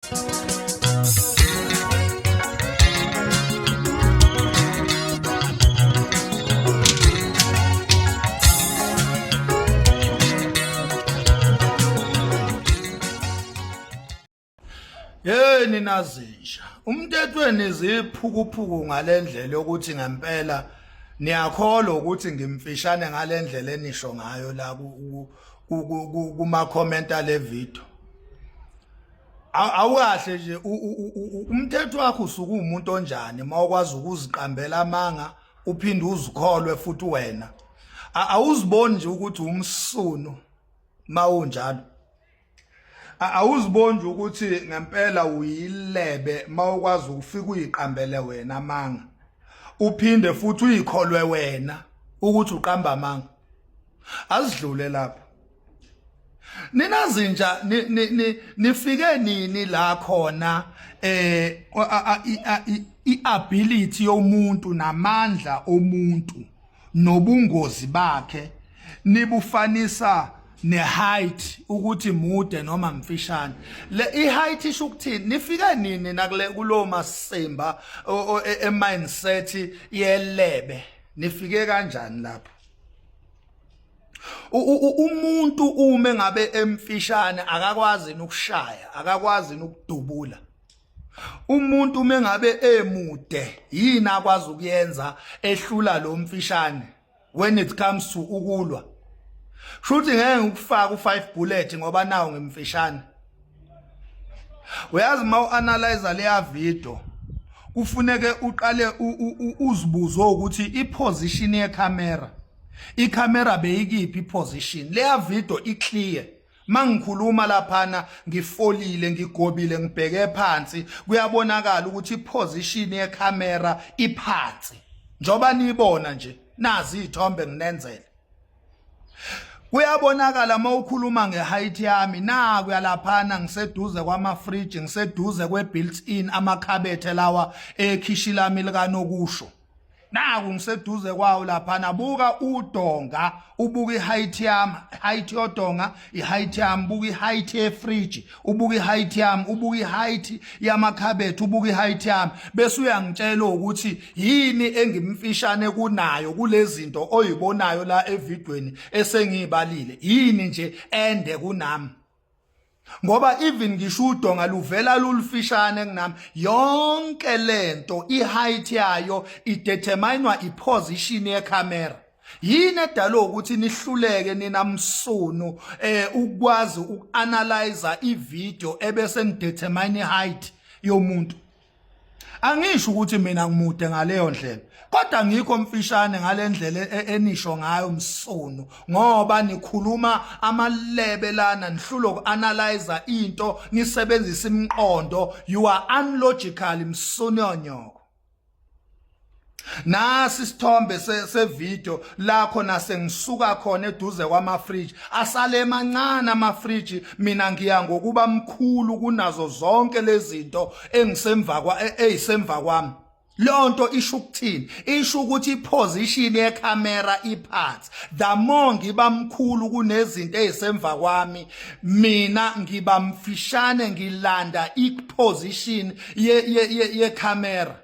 Hey ninazinja umthethweni ziphukuphuku ngalendlela yokuthi ngempela niyakholwa ukuthi ngimfishane ngalendlela enisho ngayo la kuma comment ale video. Awukahle nje, umthetho wakho usuke umuntu onjani mawukwazi ukuziqambela amanga uphinde uzikholwe futhi wena? Awuziboni nje ukuthi umsunu mawunjalo? Awuziboni nje ukuthi ngempela uyilebe mawukwazi ukufika uyiqambele wena amanga, uphinde futhi uyikholwe wena ukuthi uqamba amanga? Azidlule lapho. Nina zinja, nifike nini la khona iability yomuntu namandla omuntu nobungozi bakhe nibufanisa ne-height, ukuthi mude noma mfishane? Le i-height isho ukuthini? Nifike nini nakule kulo masimba e-mindset yelebe? Nifike kanjani lapho? Umuntu uma ngabe emfishane akakwazi ukushaya, akakwazi ukudubula. Umuntu uma ngabe emude, yini akwazi ukuyenza ehlula lo mfishane when it comes to ukulwa? Shuthi ngeke ngikufaka u5 bullet ngoba nawo ngimfishane. Uyazi, uma uanalyze leya video, kufuneke uqale uzibuze ukuthi iposition yecamera, icamera beyikiphi iposition. Leya video iclear. Mangikhuluma laphana ngifolile, ngigobile, ngibheke phansi, kuyabonakala ukuthi iposition yecamera iphansi njoba niyibona nje. Nazi izithombe nginenzele. Kuyabonakala uma ukhuluma ngeheight yami, naku yalaphana ngiseduze kwama-fridge, ngiseduze kwe-built-in amakhabethe lawa ekhishi lami likanokusho. Naku ngiseduze kwawo laphana. Buka udonga, ubuka i-height yami, height yodonga, i-height yami. Buka i-height ye-fridge, ubuka i-height yami. Ubuka i-height yamakhabethe, ubuka i-height yami, bese uyangitshela ukuthi yini engimfishane kunayo kulezi zinto oyibonayo la evidweni esengiyibalile. Yini nje ende kunami? Ngoba even ngisho udonga luvela lulufishane kunami. Yonke lento i-height yayo ideterminwa iposition yecamera. Yini edala ukuthi nihluleke nina msunu ukwazi ukuanalyze ivideo ebese nidetermine i-height yomuntu? Angisho ukuthi mina ngimude ngaleyo ndlela, kodwa ngikho mfishane ngalendlela enisho ngayo, msunu, ngoba nikhuluma amalebe lana, nihlulo ukuanalyze into nisebenzisa imiqondo. You are unlogical, msunu yonyoko. Nasi isithombe se video lakho nasengisuka khona eduze kwama fridge, asale emancane ama fridge. Mina ngiya ngokuba mkhulu kunazo zonke lezi zinto engisemva kwa eyisemva kwami. Lonto isho ukuthini? Isho ukuthi iposition yecamera iphansi. The more ngiba mkhulu kunezinto ezisemva kwami, mina ngiba mfishane, ngilanda iposition ye camera.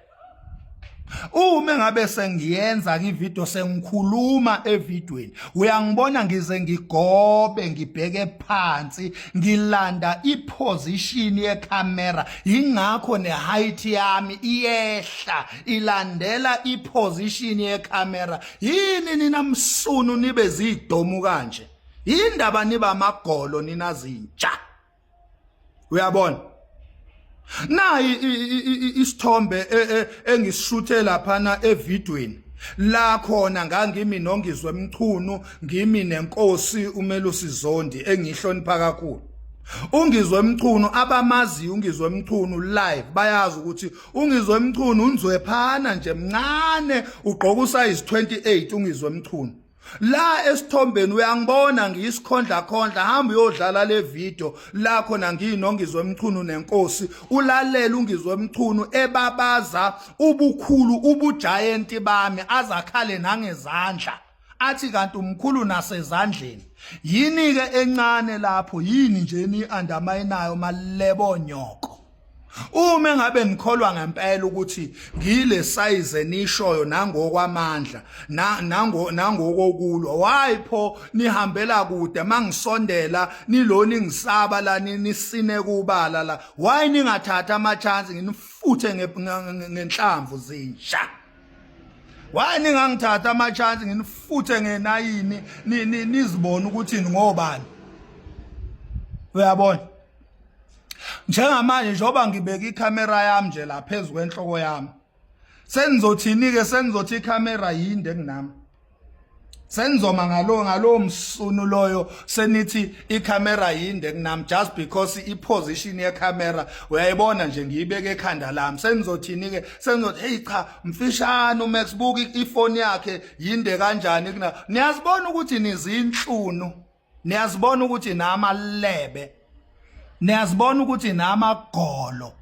Uma ngabe sengiyenza ivideo, sengikhuluma evidweni, uyangibona ngize ngigobe, ngibheke phansi, ngilanda iposition yecamera. Ingakho neheight yami iyehla, ilandela iposition yecamera. Yini nina msunu nibe zidomu kanje? Indaba niba amagolo nina zinja? Uyabona, nayi isithombe engisishuthe laphana evidweni la khona ngangimi noNgizwe Mchunu, ngimi nenkosi uMelusi Zondi engihlonipha kakhulu. UNgizwe Mchunu, abamaziyo uNgizwe Mchunu live bayazi ukuthi uNgizwe Mchunu unzwephana nje, mncane, ugqoka usize 28 uNgizwe Mchunu. La esithombeni uyangibona ngiyisikhondla khondla. Hamba uyodlala le video la khona ngiyinoNgizwe Mchunu nenkosi, ulalela uNgizwe Mchunu ebabaza ubukhulu, ubugiant bami, azakhale nangezandla, athi kanti umkhulu nasezandleni. Yini ke encane lapho? Yini nje ni undermine malebo nyoko? Uma ngabe nikholwa ngempela ukuthi ngile size enishoyo nangokwamandla nango nangokokulwa, why pho nihambela kude mangisondela niloni ngisaba la nisine kubala la? Why ningathatha ama chance nginifuthe ngenhlamvu zinja? Why ningangithatha ama chance nginifuthe ngenayini nizibone ukuthi ngobani? Uyabona, njengamanje njengoba ngibeka ikhamera yami nje la phezu kwenhloko yami, senizothini ke? Senizothi ikhamera yinde kunami? Senizoma ngalo msunu loyo, senithi ikhamera yinde kunami just because iposition yekhamera uyayibona nje, ngiyibeke ekhanda lami. Senizothini ke? Senizothi, "Hey cha, mfishane uMax, buka ifoni yakhe yinde kanjani kuna." Niyazibona ukuthi nizinhlunu, niyazibona ukuthi namalebe, niyazibona ukuthi namagolo,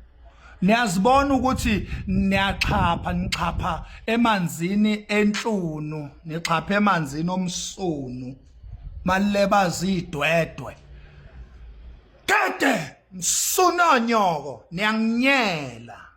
niyazibona ukuthi niyaxhapha, nixhapha emanzini enhlunu, nixhapha emanzini omsunu, maleba zidwedwe kede msunonyoko, niyanginyela.